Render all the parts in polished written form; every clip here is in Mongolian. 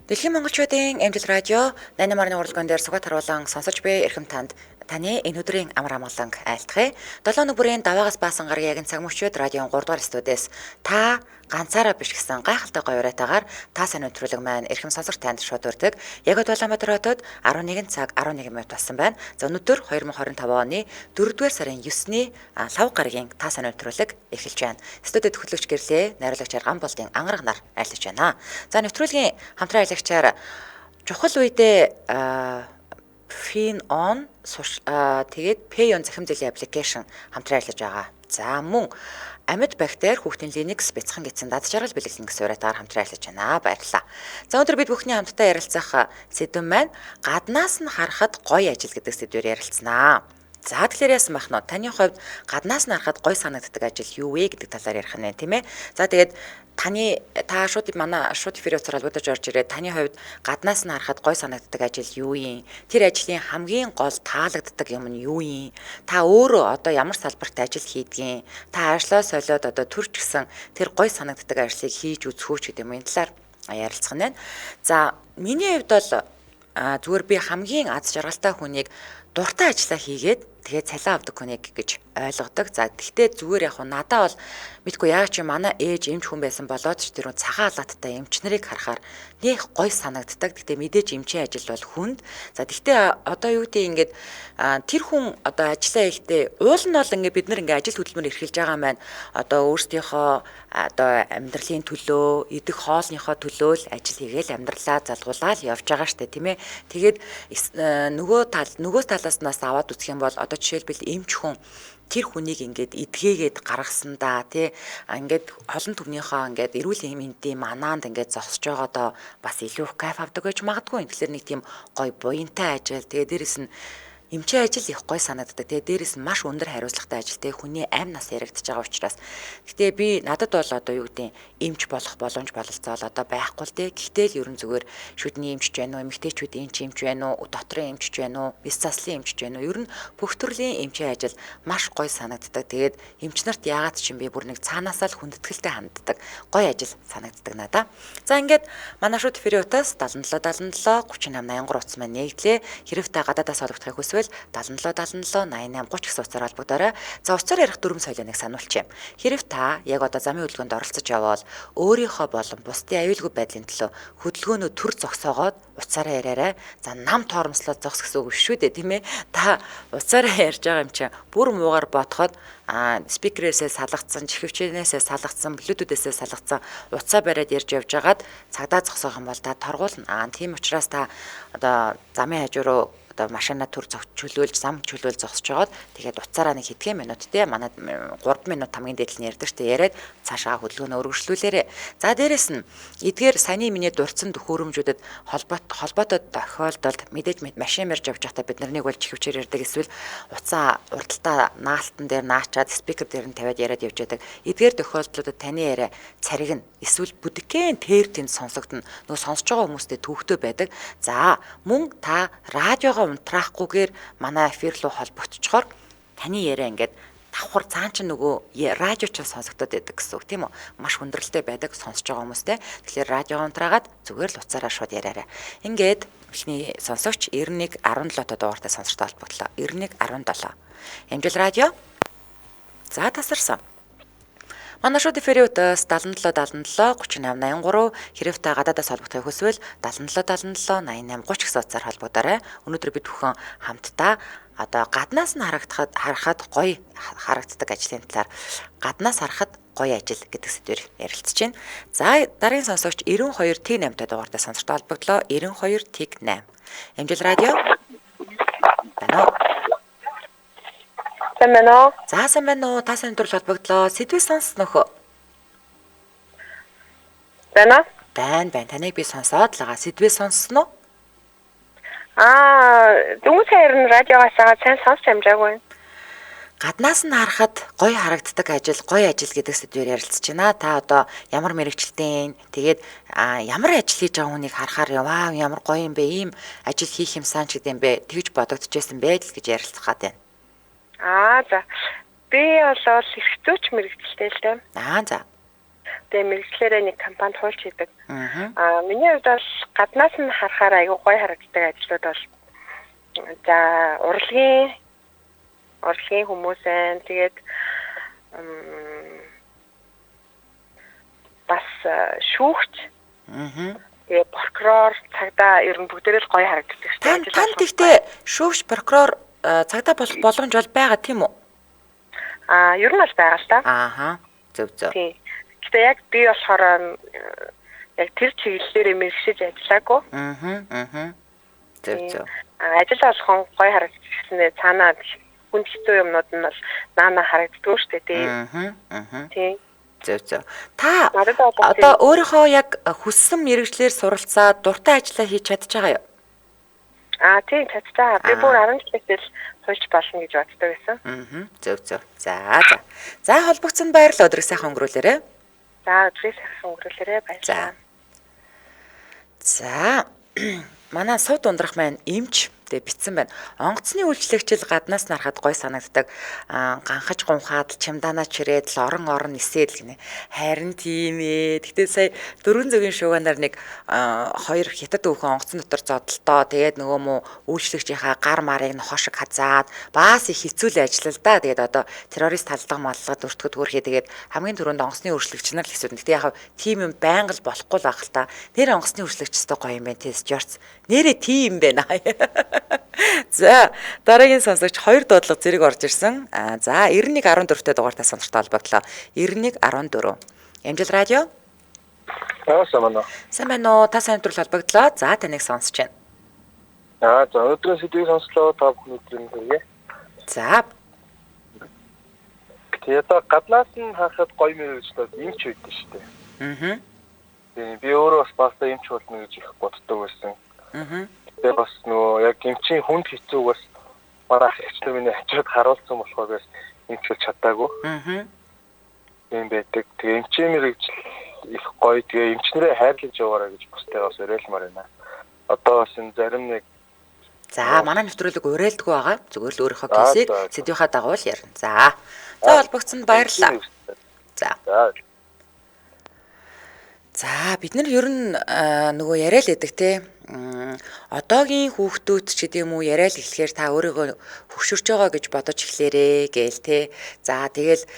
Дэлхийн монголчуудын Амжилт радио 88.3 урлагийн дээр сугат харуулan сонсож буй эрхэм танд таны энэ өдрийн амар амгаланг айлтгая. 7 өнөг бүрийн даваагаас баасан гарагийн яг цаг мөчид радион 3 дугаар студиэс та ганцаараа биш гэсэн гайхалтай гоё уриатаагаар та сайн нэвтрүүлэг маань эрхэм сонсогч танд шууд урьдаг. Яг одоо Улаанбаатар хотод 11 цаг 11 минут болсон байна. За өнөөдөр 2025 оны 4-р сарын 9-ний лав гарагийн та сайн нэвтрүүлэг эхэлж байна. Студид хөтлөгч гэрлээ найруулагчаар Гамболдын ангараг нар айлтж байна. За нэвтрүүлгийн хамтран аялагчаар чухал үедээ Fin-on тэгээд Payon захим зээлийн аппликейшн хамтран ажиллаж байгаа. За мөн амьд бактери хүүхдийн Linux бяцхан гэсэн дад жаргал бэлэглэн гэсэн уриатаар хамтран ажиллаж байна. Баярлалаа. За өнөөдөр бид бүхний хамтдаа ярилцах сэдэв маань гаднаас нь харахад гоё ажил гэдэг сэдвээр ярилцсанаа. За тэгэхээр яасан бах нь таны хувьд гаднаас нь харахад гоё санагддаг ажил юу вэ гэдэг талаар ярих нь тийм ээ. За тэгээд таны та шууд манай шууд эфир утсаар холбогдож орж ирээд таны хувьд гаднаас нь харахад гоё санагддаг ажил юу юм? Тэр ажлын хамгийн гол таалагддаг юм нь юу юм? Та өөрөө одоо ямар салбарт ажил хийдгийг? Та ажлаа солиод одоо төрч гисэн тэр гоё санагддаг ажлыг хийж үзэх үү ч гэдэг юм энэ талаар ярилцах нь байна. За миний хувьд бол зүгээр би хамгийн аз жаргалтай хүнийг дуртай ажиллаа хийгээд тэгээд цалин авдаг хүнийг гэж ойлгодог. За тэгтээ зүгээр яг надаа бол мэдгүй яг чи манай ээж эмч хүн байсан болоод ч тэр цагаан халааттай эмч нарыг харахаар нэх гой санагддаг. Тэгтээ мэдээж эмчийн ажил бол хүнд. За тэгтээ одоо юу гэдэг ингээд тэр хүн одоо ажиллаа хийхдээ уул нь бол ингээд бид нар ингээд ажил хөдөлмөр эрхэлж байгаа маань одоо өөрсдийнхөө одоо амьдралын төлөө, идэх хоолныхоо төлөө л ажил хийгээл амьдралаа залгуулаад явж байгаа штэ тийм ээ. Тэгээд нөгөө тал нөгөө талаас нас аваад үзэх юм бол одоо жишээлбэл эмч хүн тэр хүнийг ингээд эдгээгээд гаргасандаа тий ингээд олон түмнийхөө ингээд эрүүл мэндийн манаанд ингээд зогсож байгаадаа бас илүү кайф авдаг гэж магадгүй. Тэгэхээр нэг тийм гоё буянтай ажил тэгээ дээрэс нь эмчийн ажил их гой санагддаг. Тэгээ дээрэс нь маш өндөр хариуцлагатай ажил. Тэгээ хүний амь нас яригдж байгаа учраас. Гэтэ би надад бол одоо юу гэдэг эмч болох боломж бололцоол одоо байхгүй л дээ. Гэхдээ л ерөн зүгээр шүдний эмчч байна уу, эмэгтэйчүүдийн эмч эмч байна уу, дотрын эмчч байна уу, бис заслын эмчч байна уу. Ер нь бүх төрлийн эмчийн ажил маш гой санагддаг. Тэгээд эмч нарт яагаад ч юм бэ бүр нэг цаанаасаа л хүндэтгэлтэй ханддаг. Гой ажил санагддаг надаа. За ингээд манай шууд эфирийн утас 77 77 38 83 утас маань нэгдлээ. Хэрв та гадаадаас холбогдохыг хүсвэл 77 77 88 30 гэсэн утсаар холбогдоорой. За утсаар ярих дөрвөн соёлыг сануулчих юм. Хэрв та яг одоо замын хөдөлгөөнд оролцож явбал өөрийнхөө болон бусдын аюулгүй байдлын төлөө хөдөлгөөнөө төр зогсоогоод утсаараа яриарай. За нам тоормслоод зогс гэсэн үг шүү дээ тийм ээ. Та утсаараа ярьж байгаа юм чинь бүр муугар ботход спикерээсээ салгацсан, чихвчэнээсээ салгацсан, блютүүдээсээ салгацсан утсаа бариад ярьж явж байгаад цагдаа зогсоох юм бол та торгуулна. Тийм учраас та одоо замын хажуу руу одоо машина төр чөлөөлж зам чөлөөл зогсож байгаад тэгээд утсаараа нэг хэдхэн минут те манай 3 минут хамгийн дээд нь ярьдаг штэ яриад цаашаа хөдөлгөөнөө өргөжлүүлээрэ. За дээрэс нь эдгээр саяны миний дурдсан төхөөрөмжүүдэд холбоотой тохиолдолд мэдээж машин ярьж явж байхдаа бид нар нэг бол чихвчээр ярьдаг эсвэл утсаа урдталтаа наалтан дээр наачаад спикер дээр нь тавиад яриад явж байдаг. Эдгээр тохиолдлуудад таны яриа цариг нь эсвэл бүдгэн тэр тэнд сонсогдоно. Нөгөө сонсож байгаа хүмүүстэй төвхтөө байдаг. За мөн та радиогоо унтраахгүйгээр манай эфир рүү холбогдчихоор таны яриа ингээд давхар цаан чинь нөгөө радио ч сонсогдоод байдаг гэсэн үг тийм үү? Маш хүндрэлтэй байдаг сонсож байгаа хүмүүстэй. Тэгэхээр радиогоо унтраагаад зүгээр л утсаараа шууд яриарай. Ингээд эхний сонсогч 91 17 дугаартай сонсогчтой холбогдлоо. 91 17. Амжил радио. За тасарсан. Манай шууд эфирийн утас 77 77 38 83 хэрв та гадаадаас холбогдохыг хүсвэл 77 77 88 30 гэсэн утсаар холбогдоорой. Өнөөдөр бид бүхэн хамтдаа одоо гаднаас нь харагдахад харахад гоё харагддаг ажлын талаар гаднаас харахад гоё ажил гэдэг сэдвээр ярилцж байна. За дараагийн сонсогч 92 Т 8-тай дугаартай сонсогчтой холбогдлоо. 92 Т 8. Амжил радио. Байна уу? Сайн байна уу? За сайн байна уу? Та сайн төрөл холбогдлоо. Сэдвээ сонссон нөхөө. Байна уу? Байна байна. Таныг би сонсоод л байгаа. Сэдвээ сонссон уу? Дөнгөж сая нь радиогоос агаад сайн сонсч амжаагүй. Гаднаас нь харахад гоё харагддаг ажил, гоё ажил гэдэг сэдвээр ярилцж байна. Та одоо ямар мэрэгчлээ, тэгээд ямар ажил хийж байгаа хүнийг харахаар вау ямар гоё юм бэ, ийм ажил хийх юмсан ч гэдэм бэ, тэгж бодогдчихсэн бэ л гэж ярилцах гад байна. За. Би бол эрх зүйч мэрэгчлээ л дээ. За. Тэгээ мэргэжлээрээ нэг компанид хуульч хийдэг. Аа миний хувьд бол гаднаас нь харахаар айгүй гоё харагддаг ажлууд бол за урлагийн хүмүүс байна. Тэгээд бас шүүгч. Тэгээ прокурор, цагдаа ер нь бүгдээрээ л гоё харагддаг шүү дээ. Танд тэгтээ шүүгч, прокурор, цагдаа болох боломж бол байгаа тийм үү? Аа, ер нь бол байгаа л та. Ааха. Зөв зөв. Тийм. Гэтэ яг би болохоор яг тэр чиглэлээр мэргэшиж ажиллаагүй. Зөв зөв. Ажил болгон гоё харагдчихснээ цаанаа хүнд хэцүү юмнууд нь бол наана харагддгүй шүү дээ. Тийм. Зөв зөв. Та одоо өөрийнхөө яг хүссэн мэргэжлээр суралцаад дуртай ажлаа хийж чадж байгаа юу? Аа тийм чадж байгаа. Би бүр 10 жилээс л хуульч болно гэж боддог байсан. Зөв зөв. За за. За холбогдсонд баярлалаа. Өдрийг сайхан өнгөрүүлээрэй. За өдрийг сайхан өнгөрүүлээрэй. Баярлалаа. За. Манай сууд ундрах маань эмч тэгээ битсэн байна. Онгоцны үйлчлэгчил гаднаас нарахад гой санагддаг. Ганхаж гунхаад чимдаанаа чирээд л орон орон нисээд л гинэ. Харин тийм ээ. Гэтэ сая дөрвөн зөгийн шууганаар нэг хоёр хятад өвхөн онгоцон дотор зодолтоо. Тэгээд нөгөө муу үйлчлэгчийнхаа гар марыг нохоо шиг хазаад бас их хэцүү л ажил л да. Тэгээд одоо террорист талдга маллаад өртгөд хөөрхий тэгээд хамгийн түрүүнд онгоцны үйлчлэгч нар л хэцүү. Гэтэ яг тийм юм байнга л болохгүй л ах л та. Нэр онгоцны үйлчлэгч өстой гоё юм байна. Тэс Жорц. Нэрээ тийм байна. За дараагийн сонсогч хоёр дуудлага зэрэг орж ирсэн. За 9114-тэй дугаартай сонсогчтой холбогдлоо. 9114. Амжил радио. Аа сайн байна уу? Сайн байна уу? Та сайн өдрөл холбогдлоо. За таныг сонсож байна. Аа за өдрийн сэдвийг сонслоо. Та бүхэн өдрийн хүргэе. За. Тэгээ одоо гаднаас нь харахад гоё мэргэжлүүд эмч байдаг шүү дээ. Аа. Тэгээ би өөрөө бас багтаа эмч болно гэж их боддог байсан. Аа. Тэгээ бас нөгөө яг эмчийн хүнд хэцүүг бас манай ах эгч нар миний хажууд харуулсан болохоор бас эмч болж чадаагүй. Аа. Тийм байдаг. Тэгээ эмчийн мэргэжил их гоё. Тэгээ эмчнэрээ хайрлаж яваарай гэж бусдаа бас уриалмаар байна. Одоо бас энэ зарим нэг За манай нэвтрүүлэг уриалдаггүй байгаа. Зүгээр л өөрийнхөө кейсийг сэдвийнхаа дагуу л ярина. За. За холбогдсонд баярлалаа. За. За бид нар ер нь нөгөө яриа л яадаг те. Одоогийн хүүхдүүд ч гэдэм үү яриа л эхлэхээр та өөрийгөө хөгшөрч байгаа гэж бодож эхлээрээ гээл те. За тэгэл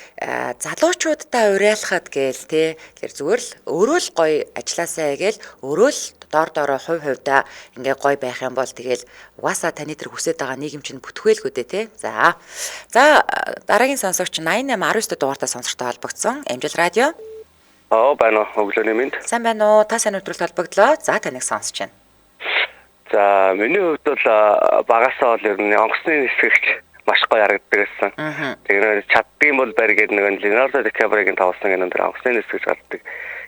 залуучуудаа уриалхад гээл те. Тэгэхээр зүгээр л өөрөө л гоё ажилласаа гээл өөрөө л доор доороо хувь хувьдаа ингээ гоё байх юм бол тэгэл угаасаа таны тэр хүсэж байгаа нийгэм чинь бүтгээлгүй дээ те. За. За дараагийн сонсогч 8819 дугаартай сонсогчтой холбогдсон. Амжил радио. Аа байна уу, өглөөний мэнд. Сайн байна уу? Та сайн өдрөлт холбогдлоо. За таныг сонсож байна. За миний хувьд бол багасаа бол ер нь онгоцны нисгэгч маш гоё харагддаг гэсэн. Тэгэхээр чаддгийн бол барь гэдэг нэг Леонардо Ди Каприогийн тавсан гэнэ дээр онгоцны нисгэгч гардаг.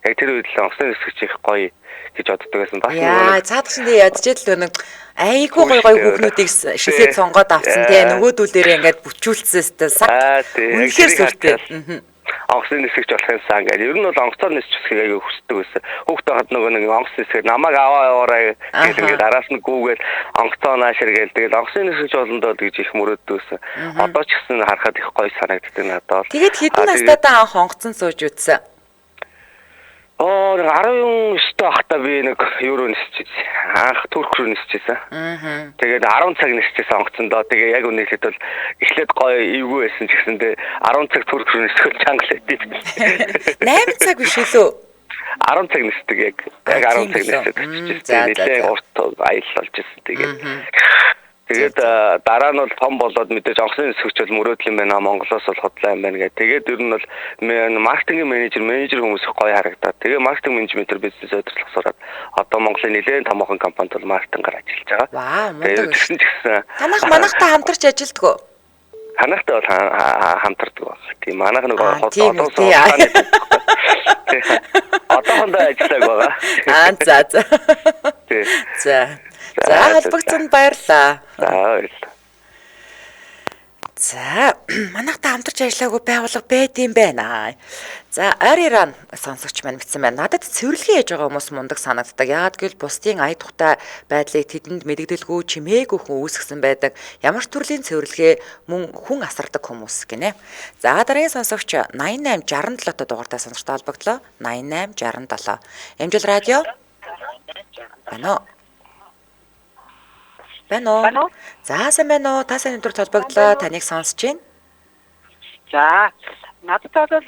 Яг тэр үед л онгоцны нисгэгч их гоё гэж боддог байсан. Бас яа, цаадах чинь ядчихэд л нэг айгүй гоё гоё хүүхнүүдийг шисээд сонгоод авсан те нөгөөдүүлээрээ ингээд бүчүүлсэн саг. Үнэхээр сүртэй. Онгоцны нисгэгч болох юмсан гэж. Ер нь бол онгоцоор нисч үзхийг аягүй хүсдэг байсан. Хүүхд байхад нөгөө нэг онгоц нисгээд намайг аваа яваарай гэх ингээд араас нь гүүгээл онгоцоо наашир гээл тэгэл онгоцны нисгэгч болондоо гэж их мөрөөддөг байсан. Одоо ч гэсэн харахад их гоё санагддаг надад. Тэгээд хэдэн настай та анх онгоцон сууж үзсэн? Оо нэг 19 байхдаа би нэг юу руу нисчихсэн. Анх Турк руу нисчихсэн. Тэгээд 10 цаг нисчихсэн онгоцондоо. Тэгээ яг үнэхээр бол эхлээд гоё эвгүй байсан ч гэсэн тэ 10 цаг Турк руу нисэх чанга л байд. 8 цаг биш үлээ? 10 цаг нисдэг яг. Яг 10 цаг нисээд очижсэн. Нэлээд урт аялал болж ирсэн. Тэгээд Тэгээд дараа нь бол том болоод мэдээж онгоцны нисгэгч бол мөрөөдөл юм байна. Монголоос бол худлаа юм байна гэх. Тэгээд ер нь бол маркетинг менежер хүмүүс их гоё харагдаад. Тэгээ маркетинг менежментээр бизнес удирдлага сураад одоо Монголын нэлээд томоохон компанид бол маркетингаар ажиллаж байгаа. Вау, мундаг. Тэгсэн ч гэсэн танах манахтай хамтарч ажилддаг уу? Танахтай бол хамтардаг баг. Тийм манайх нэг одоо сургааны одоохондоо ажиллааг байгаа. Аа за за. Тийм. За. За холбогдсонд баярлалаа. За баярлалаа. За, манайхтай хамтарч ажиллаагүй байгууллага байд юм байна. За, Ариран сонсогч маань бичсэн байна. Надад цэвэрлэгээ хийж байгаа хүмүүс мундаг санагддаг. Яагаад гэвэл бусдын ая тухтай байдлыг тэдэнд мэдэгдэлгүй чимээгүй хүн үүсгэсэн байдаг. Ямар ч төрлийн цэвэрлэгээ мөн хүн асардаг хүмүүс гинэ. За, дараагийн сонсогч 8867 дугаартай сонсогчтой холбогдлоо. 8867. Эмжил радио. Байна уу? Байна уу? За, сайн байна уу? Та сайн өдөр холбогдлоо. Таныг сонсож байна. За, надад бол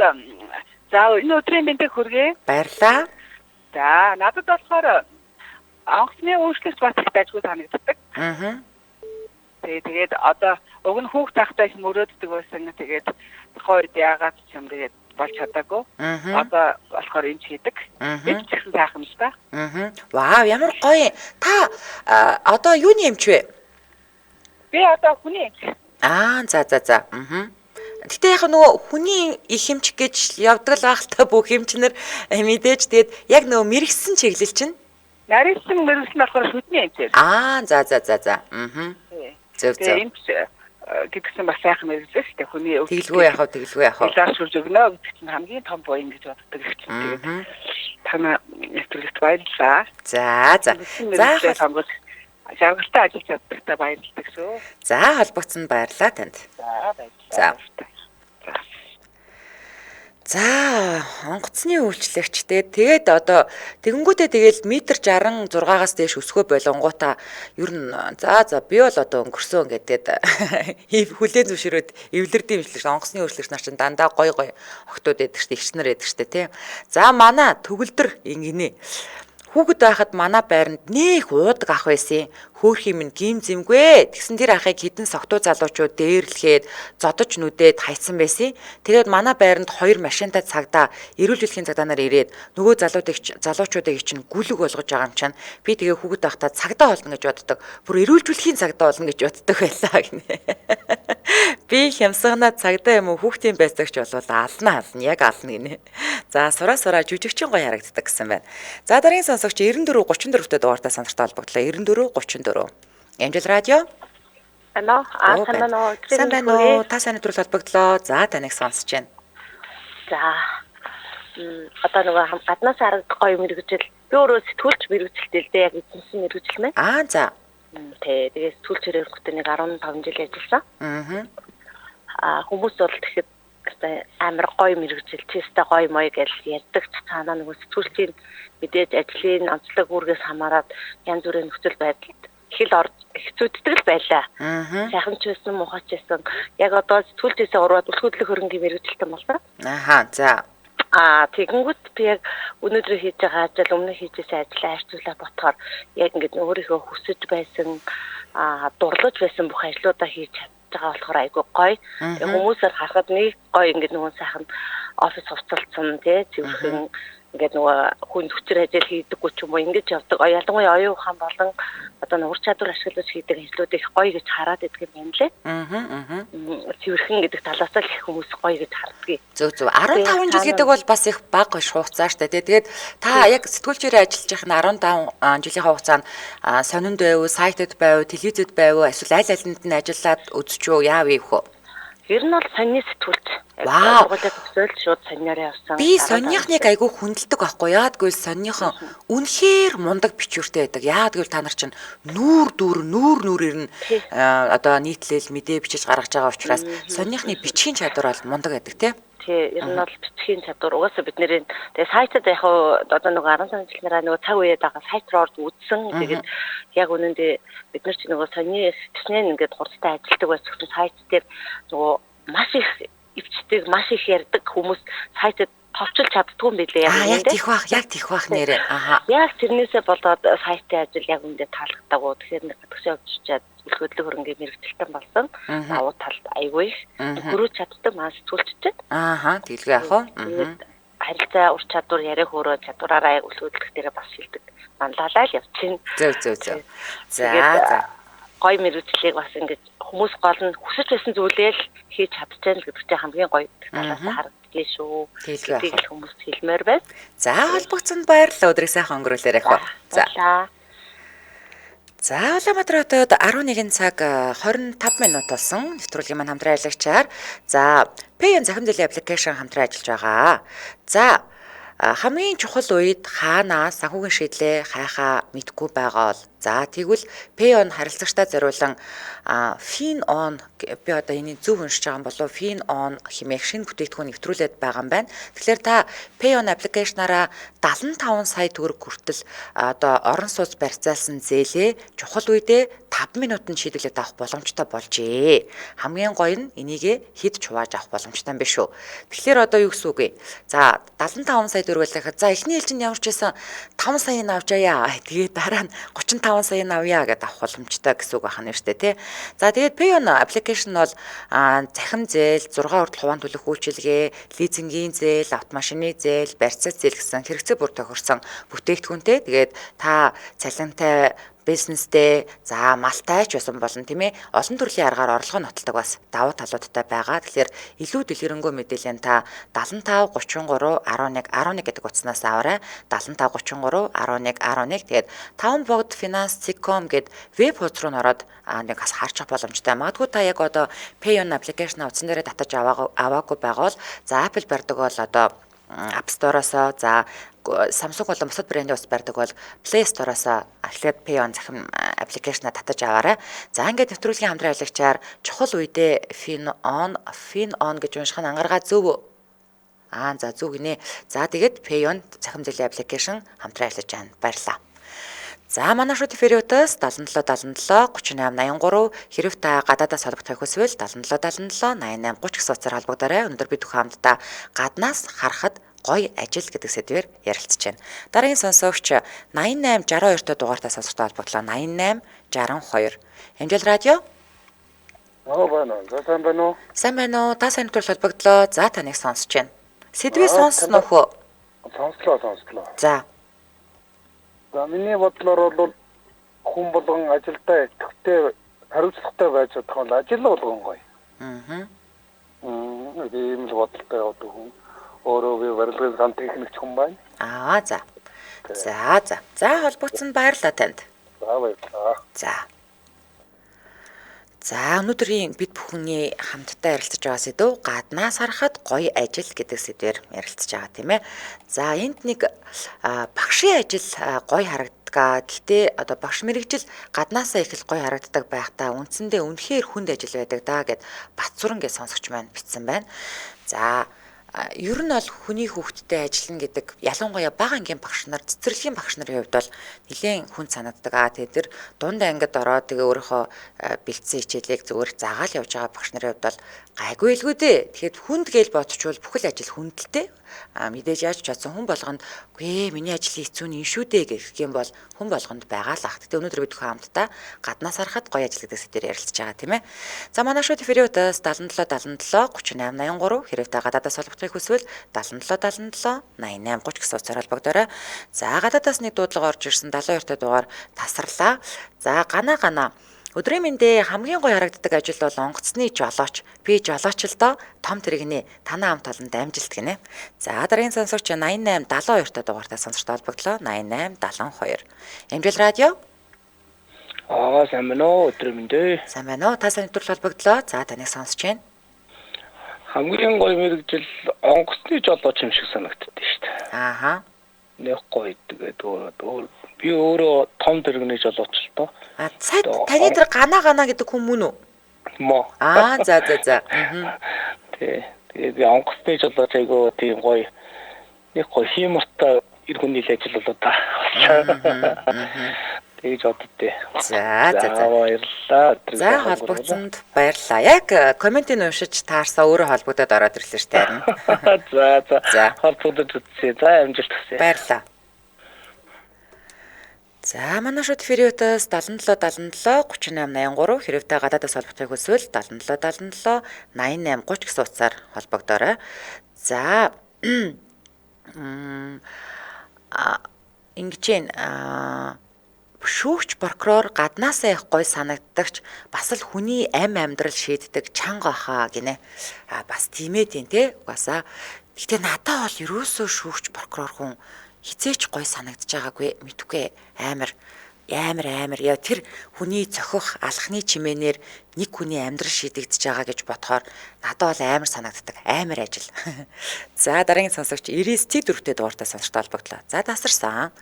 за энэ өдрийн мэндийг хүргэе. Баярлалаа. За, надад болохоор онгоцны өөрчлөлт бас их дажгүй санагддаг. Аа. Тэгээд одоо уг нь хүүхд тахтай их мөрөөддөг байсан. Тэгээд тухайн үед яагаад ч юм тэгээд болж чадаагүй. Одоо болохоор эмч хийдэг. Эмч гэсэн сайхан л да. Аа. Вау, ямар гоё. Та одоо юуны эмч вэ? Би одоо хүний эмч. Аа, за. Аа. Гэтэ яг нөгөө хүний их эмч гэж явдаг л байх л та бүх эмчнэр мэдээж тэгээд яг нөгөө мэрэгсэн чиглэл чинь нарийнсан мэрэгсэн болохоор шүдний эмч. Аа, за. Аа. Зөв. Эмч гэдгсэн бас сайхан мэрэгжил шүү дээ. Хүний тэгэлгүй яах вэ? Тэгэлгүй яах вэ? Илаар шүрж өгнө гэдэг чинь хамгийн том буян гэж боддог их чинь. Тэгээд танай нэвтрүүлэгт баярлалаа. За. За сонгож жаргалтай ажиллаж чаддагтай баярлалаа шүү. За, холбогдсон баярлалаа танд. За, баярлалаа. За. За, онгоцны үйлчлэгчтэй. Тэгээд одоо тэгэнгүүтээ тэгэл метр 66-аас дээш өсгөө болонгуудаа ер нь за би бол одоо өнгөрсөн гэдээд хүлээн зөвшөөрөөд эвлэрдийн үйлчлэгч, онгоцны үйлчлэгч нар чинь дандаа гой гой охтууд байдаг шүү дээ, эгч нар байдаг шүү дээ, тийм. За, манай төгөлдөр ингэнэ. Хүүхэд байхад манай байранд нэх уудаг ах байсан. Хөөх юм нь гим зэмгүй. Тэгсэн тэр ахыг хідэн согтуу залуучууд дээрлэхэд зодож нүдээд хайцсан байсан. Тэгээд манай байранд хоёр машинтай цагдаа эрүүл мэндийн цагдаа нар ирээд нөгөө залуучуудыг чинь гүлэг болгож байгаа юм чинь. Би тэгээ хүүхэд байхдаа цагдаа болно гэж боддог. Бүр эрүүлжүүлэхийн цагдаа болно гэж боддог байлаа гинэ. Би хямсганаа цагдаа юм уу хүүхдийн байцаагч болвол ална яг ална гинэ. За, сураа жүжигчин гоё харагддаг гэсэн байна. За, дараагийн сонсогч 94 34-т дугаартай сонсогчтой холбогдлоо. 94 34. Эмжил радио. Алло, сайн байна уу? Сайн байна уу? Та сайн өдрөл холбогдлоо. За, таныг сонсож байна. За. Одоо нөгөө гаднаас харагдах гоё мэрэгжил. Би өөрөө сэтгүүлч мэрэгжилтэй л дээ, яг эзэмсэн мэрэгжил мэн. Аа, за. Тэ, тэгээ сэтгүүлчээр өргөтөө нэг 15 жил ажилласан. Аа. Аа, хүмүүс бол тэгэхэд амар гоё мэрэгжил, чистэй гоё моё гэж ярьдаг ч цаанаа нөгөө сэтгүүлчийн мэдээж ажлын онцлог үүргээс хамаарат янз бүрийн нөхцөл байдалд их л орж хэцүүддэг л байлаа. Сайхан ч байсан, муухай ч байсан. Яг одоо сэтгүүлчээсээ урваад үлх хөдлөх хөрөнгийн мэрэгжилтэн болсон. Ахаа, за. Аа, тэгэнгүүт би яг өнөөдөр хийж байгаа ажил, өмнө хийжсэн ажлаа харьцуулаад бодохоор яг ингээд өөрийнхөө хүсэж байсан, дурлаж байсан бүх ажлуудаа хийж чадж байгаа болохоор айгүй гоё. Хүмүүсээр харахад нэг гоё ингээд нөгөө сайхан офис хувцалцсан тий, цэвэрхэн ингээд нөгөө хүн хүчээр ажил хийдэггүй ч юм уу ингэж явдаг. Ялангуяа оюун ухаан болон одоо ур чадвар ашиглаж хийдэг ажлууд их гоё гэж хараад идэх юм байна лээ. Аа. Цэвэрхэн гэдэг талаас л их хүмүүс гоё гэж хардгийг. Зөв. 15 жил гэдэг бол бас их бага биш хугацаа штэ тий. Тэгээд та яг сэтгүүлчээрээ ажиллаж байх нь 15 жилийн хугацаанд сонинд байв, сайтад байв, телевизэд байв, эсвэл аль алинд нь ажиллаад үзчихв, яав ийх вэ? Ер нь бол сонины сэтгүүлч. Вау. Сургуулиа төгсөөл шууд сонинороо явсан. Би сонныхныг айгүй хүндэлдэг байхгүй яад гэвэл сонныхон үнэхээр мундаг бичвэртэй байдаг. Яад гэвэл та нар чинь нүүр дүүр нүүр нүрээр нь одоо нийтлэл мэдээ бичиж гаргаж байгаа учраас сонныхны бичгийн чадвар бол мундаг байдаг тий. Тий, ер нь бол бичгийн чадвар угаасаа бид нэрийн тэгээ сайтад яг одоо нөгөө 15 жилнараа нөгөө цаг үеэд байгаа сайт руу орж үзсэн. Тэгээд яг үнэндээ бид нар чи нөгөө сонины хичнээн ингээд хурдтай ажилладаг байсан сайт дээр нөгөө маш их ивчдэг, маш их ярьдаг хүмүүс сайтад товчилж чаддгүй юм билээ яг. Яг тийх бах, яг тийх бах нэрээ. Аха. Яг тэрнээсээ болоод сайтын ажил яг үндэ таалагдаагүй. Тэгэхээр нэг гадагшаа явж чад хөдлөх хөрөнгийн мэргэжилтэн болсон. Давуу талд айгүй их. Хөрөөж чаддаг маа сэтгүүлчтэй. Ааха, тэгэлгүй яах вэ? Харилцаа ур чадвар, яриа хөөрөө чадвараараа яг хөдлөх дээрээ бас шилдэг. Манлайлаа л явчихна. Зөв зөв зөв. За за. Гой мэргэжлийг бас ингэж хүмүүс гол нь хүсэж байсан зүйлээ л хийж чадчихна гэдэг чинь хамгийн гоё талаас харагдгийг шүү. Гэдгийг л хүмүүст хэлмээр байна. За холбогдсонд баярлалаа. Өдрийг сайхан өнгөрүүлээрэй хөө. За. За, Улаанбаатар хотод 11 цаг 25 минут болсон. Нэвтрүүлгийн маань хамтран ажиллагчаар за Payon захим зээлийн аппликейшн хамтран ажиллаж байгаа. За, хамгийн чухал үед хаанаа санхүүгийн шийдлээ хайхаа мэдгүй байгаа бол за тэгвэл Payon харилцагчдаа зориулан FinOn, би одоо энийг зөв уншиж байгаа юм болов FinOn хэмээх шинэ бүтээгдэхүүн нэвтрүүлээд байгаа юм байна. Тэгэхээр та Payon аппликейшнаараа 75 сая төгрөг хүртэл одоо орон сууц барьцаалсан зээлээ чухал үедээ 5 минутанд шийдвэрлээд авах боломжтой болжээ. Хамгийн гоё нь энийгээ хэд ч хувааж авах боломжтой юм биш үү? Тэгэхээр одоо юу гэсэн үг вэ? За, 75 сая төгрөг гэхэд за эхний ээлжинд ямар ч байсан 5 саяыг авчаая. Тэгээ дараа нь 35 саяыг авъя гэдээ авах боломжтой гэсэн үг байна шүү дээ, тий. За, тэгээд Payon аппликейшн бол захим зээл, 6 хүртэл хуваан төлөх үйлчилгээ, лизингийн зээл, автомашины зээл, барьцаат зээл гэсэн хэрэгцээ бүр тохирсон бүтээгдэхүүнтэй. Тэгээд та цалинтай, бизнестэй, за малтай ч байсан болно, тийм ээ. Олон төрлийн аргаар орлогоо нотолдог бас давуу талуудтай байгаа. Тэгэхээр илүү дэлгэрэнгүй мэдээлэл та 75 33 11 11 гэдэг утаснаас аваарай. 75 33 11 11. Тэгээд 5 богд finance.com гэд веб хуудас руу н ороод нэг бас харчих боломжтой. Магадгүй та яг одоо Payon аппликейшн утсан дээрээ татаж аваагүй байгаа бол за Apple барьдаг бол одоо App Store-оос, за Samsung болон бусад брендийн ус барьдаг бол Play Store-оос эхлээд Payon захим аппликейшнаа татаж аваарай. За, ингээд нэвтрүүлгийн хамтран ажиллагчаар чухал үедээ FinOn гэж унших нь ангаргаа зөв. Аа, за зөв гинэ. За, тэгээд Payon захим зээлийн аппликейшн хамтран ажиллаж байна. Баярлалаа. За, манай шууд эфириутаас 77 77 38 83, хэрв та гадаадаас холбогдохыг хүсвэл 77 77 88 30 гэсэн утсаар холбогдоорой. Өнөөдөр бид бүхэн хамтдаа гаднаас харахад гоё ажил гэдэг сэдвээр ярилцж байна. Дараагийн сонсогч 88 62 дахь дугаартай сонсогчтой холбогдлоо. 88 62. Амжил радио. Аа, байна. За, сайн байна уу? Сайн байна уу? Та сайн нэвтрүүл холбогдлоо. За, таныг сонсож байна. Сэдвийг сонссон уу хөө? Сонслоо. За. За, миний бодлоор бол хүн болгон ажилдаа идэвхтэй, хариуцлагатай байж чадах бол ажил болгон гоё. Аа. Тийм л бодолтой явдаг хүн. Өөрөө би барилгын сан техникч хүн байна. Аа, за. За, за. За, холбогдсон баярлалаа танд. За, баярлалаа. За. За, өнөөдрийн бид бүхний хамтдаа ярилцаж байгаа сэдэв гаднаас харахад гоё ажил гэдэг сэдвээр ярилцаж байгаа, тийм ээ. За, энд нэг багшийн ажил гоё харагддаг. Гэхдээ одоо багш мэрэгжил гаднаасаа их л гоё харагддаг байхдаа үндсэндээ үнэхээр хүнд ажил байдаг даа гэд Батсүрэн гэж сонсогч маань бичсэн байна. За, ер нь бол хүний хүүхдтэй ажиллана гэдэг ялангуяа бага ангийн багш нар, цэцэрлэгийн багш нарын хувьд бол нэлээд хүн санагддаг. Аа, тэгээ тэр дунд ангид ороод тэгээ өөрийнхөө бэлдсэн хичээлийг зүгээр заагаал явж байгаа багш нарын хувьд бол гайгүй илгүү дээ. Тэгэхээр хүнд гээл бодчвол бүхэл ажил хүндэлтэй. Аа, мэдээж яаж ч чадсан хүн болгонд үгүй миний ажлын хэцүү нь энэ шүү дээ гэх юм бол хүн болгонд байгаа л ах. Гэтэ өнөөдөр бид бүхэн хамтдаа гаднаас харахад гоё ажил гэдэг сэдвээр ярилцж байгаа, тийм ээ. За, манай шууд эфириутаас 77 77 38 83, хэрэг та гадаадаас холбогдохыг хүсвэл 77 77 88 30 гэсэн утсаар холбогдоорой. За, гадаадаас нэг дуудлага орж ирсэн 72 дахь дугаар тасарлаа. За, гана өдрийн мэндээ, хамгийн гоё харагддаг ажил бол онгоцны жолооч. Би жолооч л доо, том тэрэгний танаа хамт олонд амжилт гинэ. За, дараагийн сонсогч 88 72 дахь дугаартай сонсогчтой холбогдлоо. 88 72. Амжил радио. Аа, сайн байна уу? Өдрийн мэндээ. Сайн байна уу? Та сайн нэвтрүүл холбогдлоо. За, таныг сонсож байна. Хамгийн гоё мэрэгжил онгоцны жолооч юм шиг санагддаг шүү дээ. Ааха. Нэг гоё тэгээд өөр би өөрөө том тэрэгний жолооч л доо. А, таны тэр гана гэдэг хүн мөн үү? Мо. Аа, за. Тий. Тэгээд би онгоцны жолооч айгуу тийм гоё нэг гоё хиймортой эр хүний л ажил болоо та. Тэгж боддتي. За. Баярлалаа. За, холбогдсонд баярлалаа. Яг комментийг уншиж таарсаа өөрөө холбогдоод ороод ирлээ шүү дээ. За. Холбогдож үзье. За, амжилт хүсье. Баярлалаа. За, манай шууд эфириутаас 77 77 38 83, хэрэг та гадаадаас холбогдохыг хүсвэл 77 77 88 30 гэсэн утсаар холбогдоорой. За, ингэж юм шүүгч прокурор гаднаасаа их гой санагддагч бас л хүний ам амьдрал шийддэг чанга хаа гинэ. А бас тийм ээ тийм те. Угаасаа гэтээ надад бол ерөөсөө шүүгч прокурор хүн хизээч гой санагдаж байгаагүй мэдвгүй амар Амар яа тэр хүний цохих алхны чимээнээр нэг хүний амьдрал шийдэгдэж байгаа гэж бодохоор надад бол амар санагддаг. Амар ажил. За дараагийн сонсогч 99 Т дөрөвтэй дугаартай сонсогчтой холбогдлоо. За тасарсан.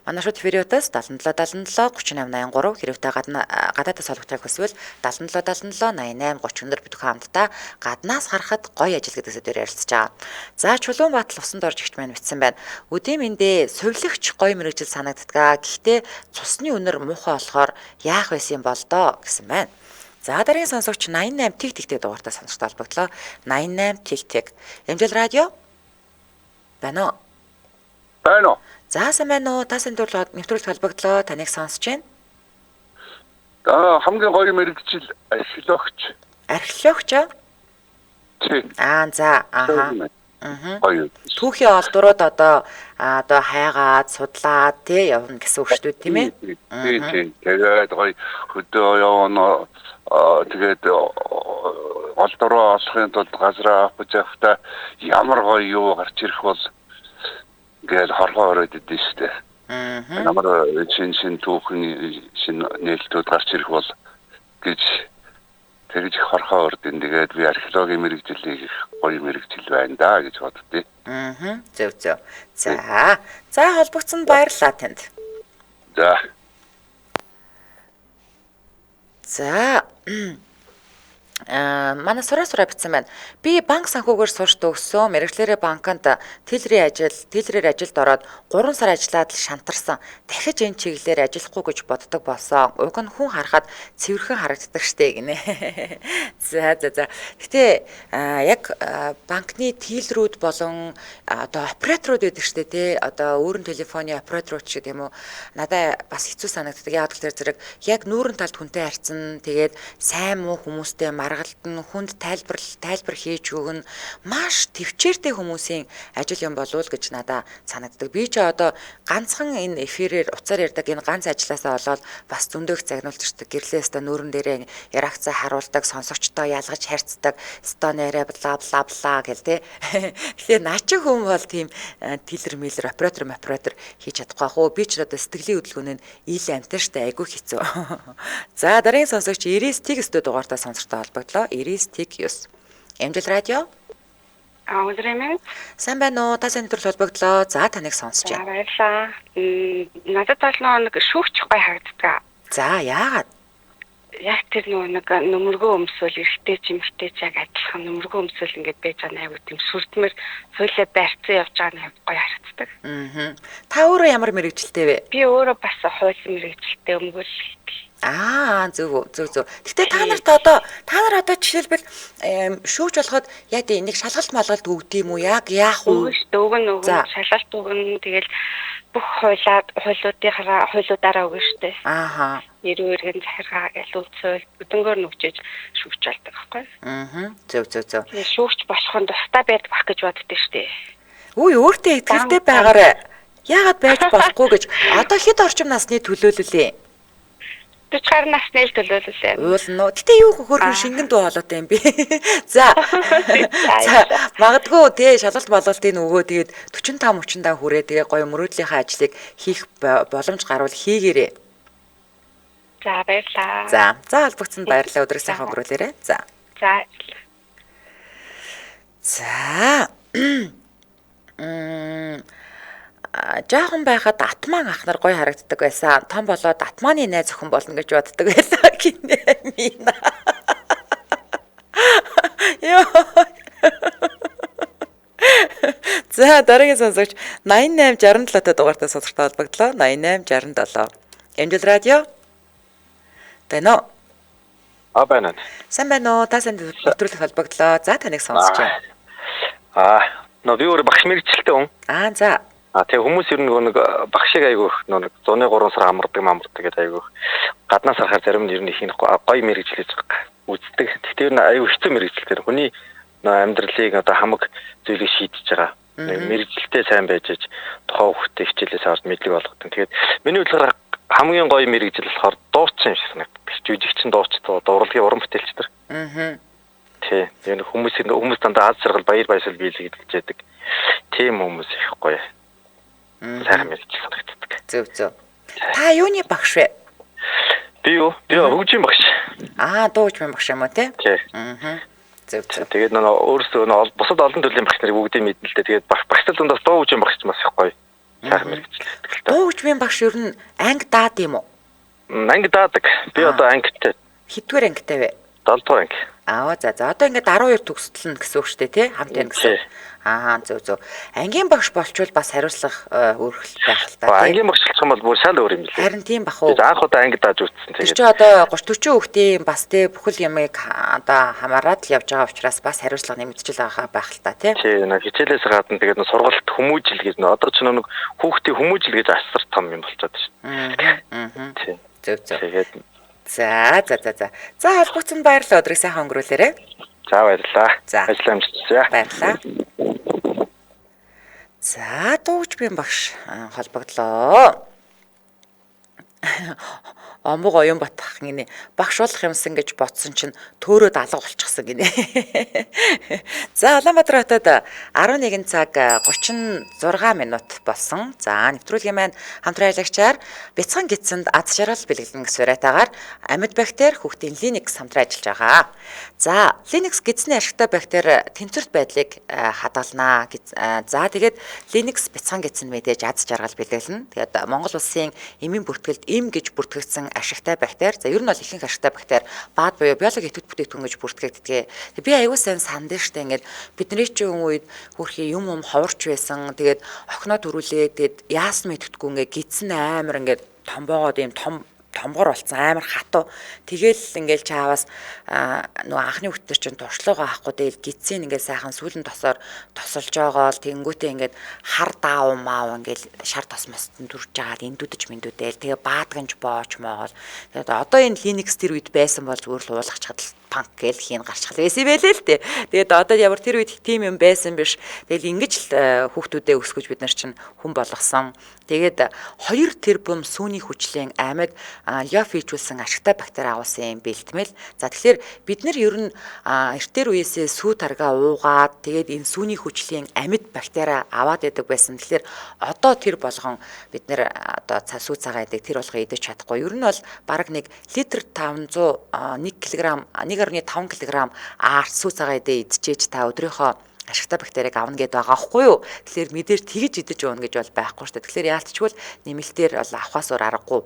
Манай шууд эфириутаас 77 77 38 83 хэрвээ та гадаадаас холбогдохыг хүсвэл 77 77 88 30 өндөр битүүхэн хамтдаа гаднаас харахад гоё ажил гэдэг сэдвээр ярилцж байгаа. За Чулуун Батал усанд орж ихч маань бичсэн байна. Өдийн мэндээ сувилагч гоё мэргэжил санагддаг. Гэхдээ цусны үнэр муухай болохоор яах байсан юм бол доо гэсэн байна. За дараагийн сонсогч 88 тэг тэгтэй дугаартай сонсогчтой холбогдлоо. 88 тэг тэг. Эмжил радио. Байна уу? Байна уу? За сайн байна уу? Та сайн нэвтрүүлэгт холбогдлоо. Таныг сонсож байна. Аа хамгийн гоё мэргэжил археологч. Археологч аа? Тий. Аа за ааха. Гоё. Түүхийн олдрууд одоо хайгаад, судлаад тий явна гэсэн үг шүү дээ, тийм ээ? Тий, тий. Тэгээд гоё хөдөө явна. Тэгээд олдроо олохын тулд газраа авах явахдаа ямар гоё юу гарч ирэх бол ингээл хоргоо ороод идэв шүү дээ. Ямар шин түүхэн шин нээлтүүд гарч ирэх бол гэж тэгж хорхоо ордын. Тэгээд би археологийн мэргэжилийг их гоё мэргэжил байна да гэж боддیں۔ Зөв зөв. За. За холбогдсонд баярлалаа танд. За. За. Манай сураа бичсэн байна. Би банк санхүүгээр сурч төгссөн. Мэргэжлээрээ банкнд тэлрээр ажилд ороод 3 сар ажиллаад л шантарсан. Дахиж энэ чиглэлээр ажиллахгүй гэж боддог болсон. Уг нь хүн харахад цэвэрхэн харагддаг штэ гинэ. За. Гэтэ яг банкны тэлрүүд болон одоо операторууд байдаг штэ тий. Одоо өөрийн телефоны операторууд ч гэдэг юм уу. Надаа бас хэцүү санагддаг. Яг л тэр зэрэг яг нүүрэн талд хүнтэй харьцан тэгээд сайн муу хүмүүстэй маргалдан хүнд тайлбар хийж өгнө маш төвчээртэй хүмүүсийн ажил юм болов уу гэж надаа санагддаг. Би ч одоо ганцхан энэ эфирээр уцаар ярьдаг энэ ганц ажилласаа болоод бас зөндөх загнуулчихдаг. Гэрлээ өстө нүүрэн дээрээ ярагцаа харуулдаг, сонсогчдоо ялгаж харьцдаг, өстө нэрэ бла бла бла гэл тэ. Тэгэхээр наа чи хүн бол тийм тэлэр мэлэр оператор хийж чадахгүй ах уу. Би ч одоо сэтгэлийн хөдөлгөөн нь ил амтар штэ айгүй хэцүү. За дараагийн сонсогч 99 тэг өстө дугаартай сонсогчтой холбогдлоо. 99 тэг 9. Эмжил радио. Өдрийн мэнд. Сайн байна уу? Та сайн нэвтрүүлэг холбогдлоо. За таныг сонсож байна. Баярлалаа. Надад бол нэг шүүгч гоё харагддаг. За яагаад? Яг тэр нэг нөмөргөө өмсөөл эрэгтэй ч эмэгтэй ч яг адилхан нөмөргөө өмсөөл ингээд байж байгаа нь айгүй тийм сүрдмэр хуулиа барьцсан явж байгаа нь айгүй гоё харагддаг. Та өөрөө ямар мэргэжилтэй вэ? Би өөрөө бас хуулийн мэргэжилтэй өмгөөл. Аа зөв. Гэхдээ та нарт одоо жишээлбэл шүүгч болоход яг нэг шалгалт малгалт өгд юм уу? Яг яах вэ? Өгнө. Шалгалт өгнө. Тэгэл бүх хуулиудаараа өгнө шүү дээ. Ааха. Эрүү эргэн захиргаа гэл үндсэл өдөнгөөр нүгчээж шүүгч болдог байхгүй. Зөв. Шүүгч болох нь тусдаа байдаг бах гэж боддоо шүү дээ. Үгүй өөртөө итгэлтэй байгаарай. Яагаад байж болохгүй гэж одоо хэд орчим насны төлөөлөлээ? 40 гаруй насны л төлөөлөлээ. Уулна уу? Гэтэ юу хөөрхөн шингэн дуу хоолойтой юм бэ? За. Магадгүй тий шалгалт бололтын өгөө тэгээд 45 30-аа хүрээ тэгээ гоё мөрөөдлийнхаа ажлыг хийх боломж гарвал хийгээрэй. За баярлалаа. За холбогдсонд баярлалаа. Өдрийг сайхан өнгөрүүлээрэй. За. За. Жаахан байхад атман ах нар гоё харагддаг байсан. Том болоод атманы найз охин болно гэж боддог байсан гинэ Мина. Йоо. За дараагийн сонсогч 8867 та дугаартай сонсогчтой холбогдлоо. 8867. Эмжил радио. Байна уу? А байна. Сайн байна уу? Та сайн нэвтрүүлэг холбогдлоо. За таныг сонсож байна. Аа, би өөр багш мэргэжилтэй хүн. Аа за. А тэгээ хүмүүс ер нь нэг багшиг айгүй их нэг зуны 3 сар амардаг гэдэг айгүй гаднаас харахаар зарим нь ер нь их гоё мэргэжил гэж үздэг. Гэхдээ ер нь айгүй хэцүү мэргэжил тэр хүний амьдралыг одоо хамаг зүйлийг шийдэж байгаа. Мэргэжилтэй сайн байж аж тухайн хүүхдээ хичээлээс авч мэдлэг олгодог. Тэгээд миний бодлоор хамгийн гоё мэргэжил болохоор дуучин юм шиг санагддаг. Жүжигчин дууч дурлагын уран бүтээлч нар. Аа. Тий. Ер нь хүмүүс дандаа аз жаргал баяр баясгал биелэг гэж яддаг. Тийм хүмүүс их гоё. Сайхан мэргэжил санагддаг. Зөв. Та юуны багш вэ? Би юу? Би хөгжийн багш. Аа, дуу хөгжмийн багш юм уу те? Тий. Аа. Зөв зөв. Тэгээд нөгөө өөрсдөө нөгөө бусад олон төрлийн багш нарыг бүгдийг мэднэ л дээ. Тэгээд багш нар дундаас дуу хөгжмийн багш маш их гоё. Сайхан мэргэжил. Дуу хөгжмийн багш ер нь анги даад юм уу? Анги даадаг. Би одоо ангитай. Хэддүгээр ангитай вэ? 7 дугаар анги. Аа за за. Одоо ингээд 12 төгсөлнө гэсэн үг шүү дээ, тий? Хамт байна гэсэн. Аа зөв зөв. Ангийн багш болчвол бас хариуцлага өөрхөл байх л та тий. Ангийн багш болчих юм бол бүр шал өөр юм билээ. Харин тийм бах уу. Анх удаа анги дааж үзсэн тэгээд. Тэр чи одоо 30 40 хүүхдийн бас тий бүхэл юмыг одоо хамаарат л явж байгаа учраас бас хариуцлага нэмэгдчихэл байгаа байх л та тий. Тий, нэг хичээлээс гадна тэгээд нэг сургалт хүмүүжил гэж нөө одоо ч нэг хүүхдийн хүмүүжил гэж асар том юм болчиход шүү. Аа. Тий. Зөв зөв. Тэгээд За за за за. За холбогдсон баярлалаа. Өдрийг сайхан өнгөрүүлээрэй. За баярлалаа. За. Ажил амжилттай. Баярлалаа. За дуугч бин багш холбогдлоо. Омог оюун батах гинэ. Багш болох юмсан гэж бодсон чинь төөрөөд алга болчихсон гинэ. За Улаанбаатар хотод 11 цаг 36 минут болсон. За нэвтрүүлгийн маань хамтран ажиллагчаар бяцхан гидсэнд аз жаргал бэлгэлнэ гэсэн уриатаагаар амьд бактери хүүхдийн Linux хамтран ажиллаж байгаа. За Linux гидсний ашигтай бактери тэнцвэрт байдлыг хадгалнаа. За тэгээд Linux бяцхан гидсэнд мэдээж аз жаргал бэлгэлнэ. Тэгээд Монгол улсын эмийн бүртгэлд эм гэж бүртгэгдсэн ашигтай бактери. За ер нь бол ихэнх ашигтай бактери баад буюу биологи идэвхтэй бүтээгдэхүүн гэж бүртгэгддэг. Би аягүй сайн сандэн штэ ингээд бидний чинь үед хөрхи юм ховорч байсан. Тэгээд охиноо төрүүлээ. Тэгээд яасан мэдэхгүй ингээд гидсэн амар ингээд томбоогоод ийм том томгор болцсон амар хатуу. Тэгэл ингээл чаавас нөгөө анхны хүүхдэр чинь туршлага авахгүй тэгэл гидсийн ингээл сайхан сүүлэн тосоор тосолж байгаа л тэнгүүтээ ингээд хар даав маав ингээл шар тос мостон дүрж жагаад эндүүдэж мэндүүдэл тэгээ баадганж боож моогоол. Тэгээд одоо энэ Linux тэр үед байсан бол зүгээр л уулгачихад л панк гээл хийн гарчхал байсан юм байлээ л дээ. Тэгээд одоо ямар тэр үед тийм юм байсан биш. Тэгэл ингэж л хүүхдүүдээ өсгөж бид нар чинь хүн болгосон. Тэгээд 2 тэрбум сүүний хүчлийн амьд лёф хийжүүлсэн ашигтай бактери агуулсан юм бэлтмэл. За тэгэхээр бид нар ер нь эртээр үеэсээ сүү таргаа уугаад тэгээд энэ сүүний хүчлийн амьд бактери аваад идэг байсан. Тэгэхээр одоо тэр болгон бид нар одоо сүү цагаан идэг тэр болгон идэж чадахгүй. Ер нь бол бараг 1 литр 500 1 кг 1.5 кг аарт сүү цагаан идэ идчихээж та өдрийнхөө ашигтай бактерийг авна гэдээ байгаа байхгүй юу? Тэгэхээр мэдээж тэгж идэж ууна гэж бол байхгүй шүү дээ. Тэгэхээр яалтчгүй нэмэлтээр бол авахаас өөр аргагүй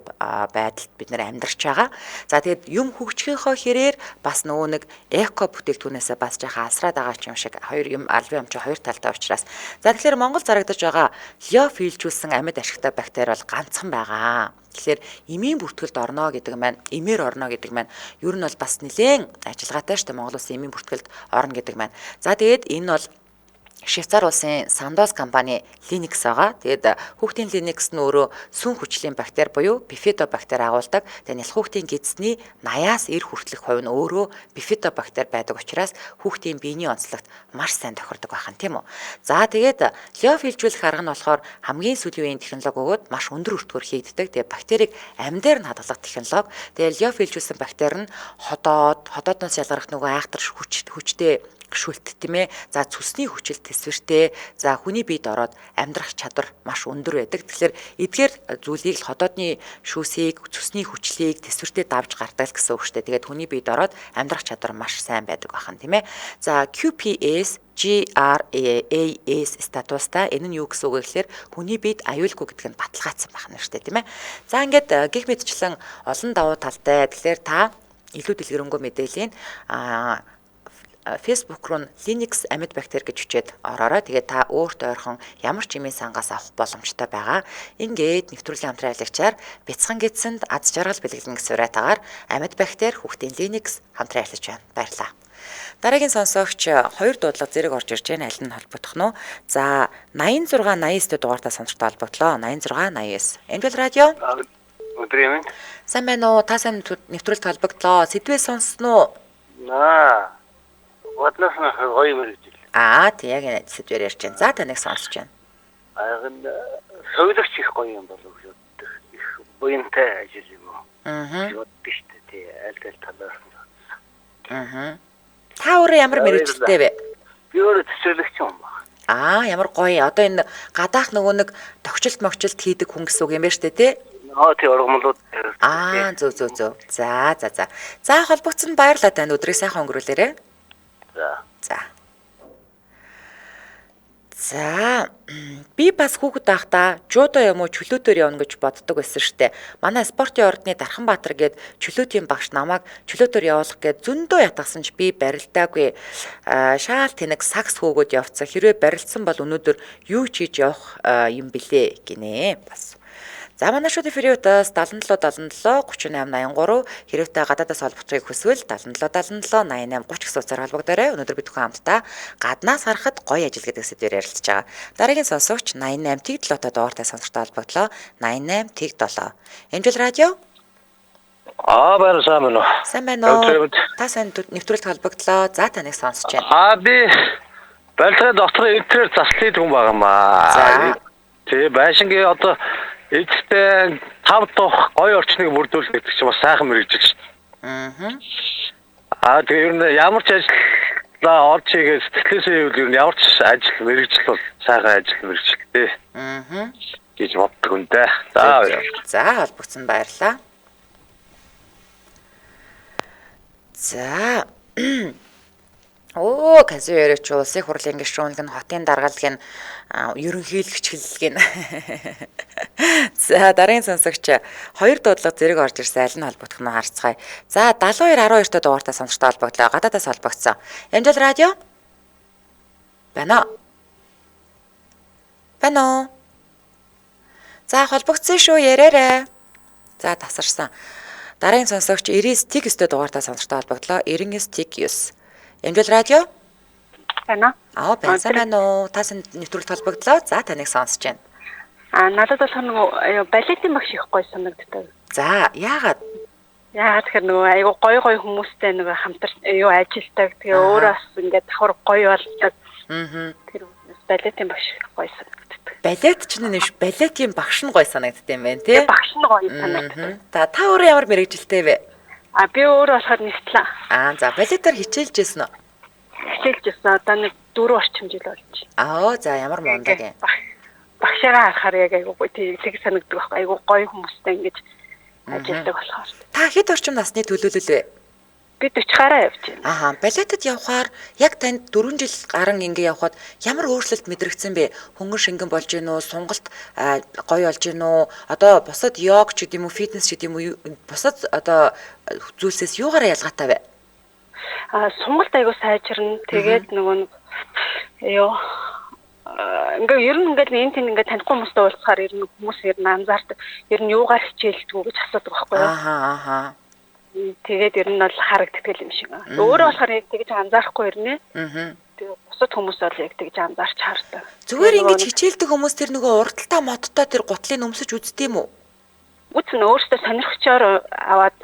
байдалд бид нэр амьдарч байгаа. За тэгээд юм хөгжихийнхөө хэрээр бас нөгөө нэг эко бүтээгдэхүүнээсээ бас жаахан алсраад байгаа ч юм шиг хоёр юм албан юм чи хоёр талтай учраас. За тэгэхээр Монгол зарагдаж байгаа лёф хийлжүүлсэн амьд ашигтай бактери бол ганцхан байгаа. Тэгэхээр эмийн бүртгэлд орно гэдэг маань эмээр орно гэдэг маань ер нь бол бас нэлээд ажиллагаатай шүү дээ. Монгол улсын эмийн бүртгэлд орно гэдэг маань. За тэгээд энэ бол Швейцар улсын Sandoz компани Linux байгаа. Тэгээд хүүхдийн Linux нь өөрөө сүн хүчлийн бактери буюу бифидобактери агуулдаг. Тэгээд нялх хүүхдийн гидсний 80-аас 90 хүртэлх хувь нь өөрөө бифидобактери байдаг учраас хүүхдийн биений онцлогт маш сайн тохирдог байх нь тийм үү. За тэгээд лёф хилжүүлэх арга нь болохоор хамгийн сүүлийн үеийн технологи бөгөөд маш өндөр өртгөөр хийгддэг. Тэгээд бактерийг амьдаар нь хадгалах технологи. Тэгээд лёф хилжүүлсэн бактери нь ходоод, ходоодноос ялгарх нөгөө айхтар хүчтэй шүлт тийм ээ. За цөсний хүчил төсвөртэй. За хүний биед ороод амьдрах чадвар маш өндөр байдаг. Тэгэхээр эдгээр зүйлийг л ходоодны шүүсийг, цөсний хүчлийг төсвөртэй давж гардаг л гэсэн үг шүү дээ. Тэгээд хүний биед ороод амьдрах чадвар маш сайн байдаг бахан тийм ээ. За QPS GRAAS статустай энэ нь юу гэсэн үг вэ гэхээр хүний биед аюулгүй гэдг нь баталгаажсан байх нь шүү дээ тийм ээ. За ингээд гих мэтчлэн олон давуу талтай. Тэгэхээр та илүү дэлгэрэнгүй мэдээллийн Facebook руу Linux амьд бактери гэж хүчээд ороорой. Тэгээд та өөрт ойрхон ямар ч имийн сангаас авах боломжтой байгаа. Ингээд нэвтрүүлгийн хамтран ажиллагчаар бяцхан гидсэнд аз жаргал бэлгэлнэ гэсэн уриатаагаар амьд бактери хүүхдийн Linux хамтран ажиллаж байна. Баярлалаа. Дараагийн сонсогч хоёр дуудлага зэрэг орж ирж байна. Аль нь холбогдох нь вэ? За 86 89 дугаартаа сонсогчтой холбогдлоо. 86 89. Энгэл радио. Өдрийн мэнд. Сайн байна уу? Та сайн нэвтрүүлэлт холбогдлоо. Сэдвээ сонссон уу? Наа. Бодлоос нь гоё мэргэжил. Аа тий яг энэ сэдвээр ярьж байна. За таныг сонсож байна. Харин совилогч их гоё юм болов гэж боддог. Их буянтай ажил юм уу? Аа. Боддог шүү дээ. Тий аль аль талаас нь. Аа. Та өөрөө ямар мэргэжилтэй вэ? Би өөрөө төсөөлөгч юм байна. Аа ямар гоё. Одоо энэ гадаах нөгөө нэг тогтчлт могчлт хийдэг хүн гэсэн үг юм байна шүү дээ тий? Аа тий ургамлууд. Аа зөв зөв зөв. За за за. За холбогдсон баярлалаа танд өдрийг сайхан өнгөрүүлээрэй. За. За. За би бас хүүхэд байхдаа жудо юм уу чөлөөтөөр явна гэж боддог байсан штэ. Манай спортын ордны Дарханбаатар гээд чөлөөтийн багш намайг чөлөөтөөр явуулах гээд зөндөө ятгасан ч би барилдаагүй. Шаал тэнэг сакс хөөгөөд явцсан. Хэрвээ барилдсан бол өнөөдөр юу ч хийж явах юм бilé гинэ. Бас. За манай шүд эфирийн утас 77 77 38 83 хэрвээ та гадаадаас холбогдохыг хүсвэл 77 77 88 30 гэсэн утсаар холбогдоорой. Өнөөдөр бид бүхэн хамтдаа гаднаас харахад гоё ажил гэдэг сэдвээр ярилцж байгаа. Дараагийн сонсогч 88 тэг 7-тай дугаартай сонсогчтой холбогдлоо. 88 тэг 7. Эмжил радио. Аа баяр сайн байна уу? Сайн байна уу? Та сайн нэвтрүүлэлт холбогдлоо. За таныг сонсож байна. Аа би барилгын дотор электрээр заслын хүн байгаа маа. За. Тэ байшингийн одоо эцтэй 5 дахь гоё орчныг бүрдүүлэх гэдэг чинь бас сайхан мэргэжил шүү дээ. Аа. Аа тэгээ ер нь ямар ч ажиллаа орж хийгээ сэтгэлээсээ ивэл ер нь ямар ч ажил мэргэжил бол сайхан ажил мэргэжил дээ. Аа. гэж боддог юм дээ. За. За холбогдсон баярлалаа. За. Оо, Казио яриач улсын хурлын гишүүн гэн хотын даргаал гэн ерөнхийлөгч хэллэг гэн. За дараагийн сонсогч хоёр дуудлага зэрэг орж ирсэн аль нь холбогдох нь харцгаая. За 72 12 та дугаартай сонсогчтой холбогдлоо. Гадаадаас холбогдсон. Ямжил радио. Байна уу? Байна уу? За холбогдсон шүү яриарай. За тасарсан. Дараагийн сонсогч 99 тэг 9 дугаартай сонсогчтой холбогдлоо. 99 тэг 9. Эмжил радио. Байна. Аа байна сайн байна уу? Та сан нэвтрүүлэлт холбогдлоо. За таныг сонсож байна. Аа надад болохоор нөгөө балетын багш их гоё санагддаг. За яагаад? Яагаад тэгэхээр нөгөө айгу гоё гоё хүмүүстэй нөгөө хамтар юу ажилтдаг. Тэгээ өөрөө бас ингээд давхар гоё болдог. Аа. Тэр балетын багш их гоё санагддаг. Балет ч нэ балетын багш нь гоё санагддаг юм байна тий? Багш нь гоё санагддаг. За та өөрөө ямар мэрэгжилтэй вэ? А би өөрөө болохоор нэгтлээ. Аа за балетаар хичээлж байсан уу? Хичээлж байсан. Одоо нэг 4 орчим жил болж. Аа за ямар мундаг юм. Багшаараа харахаар яг айгуу гоё тэг санагддаг байхгүй. Айгуу гоё хүмүүстэй ингэж ажилладаг болохоор. Та хэд орчим насны төлөөлөл вэ? Би 40 гараа явж байна. Аха, балетад явхаар яг танд 4 жил гарan ингэ явхад ямар өөрчлөлт мэдрэгдсэн бэ? Хөнгөн шингэн болж гин үү? Сонголт гоё болж гин үү? Одоо бусад йог ч гэдэм үү, фитнес ч гэдэм үү, бусад одоо зүйлсээс юугаараа ялгаатай вэ? Аа, сонголт айгуу сайжирна. Тэгээд нөгөө юу ингээ ер нь ингээд энэ тэнд ингээд танихгүй хүмүүстэй уулзахаар ер нь хүмүүс ер нь анзаардаг. Ер нь юугаар хичээлдэг үү гэж асуудаг байхгүй юу? Аха, аха. Тэгээд ер нь бол харагддаг юм шиг. Өөрөө болохоор яг тэгж анзаарахгүй ирнэ. Аа. Тэгээд бусад хүмүүс бол яг тэгж анзаарч хардаг. Зүгээр ингэж хичээлдэг хүмүүс тэр нөгөө урдталтай модтой тэр гутлыг өмсөж үздэг юм уу? Үзнэ өөртөө сонирхчоор аваад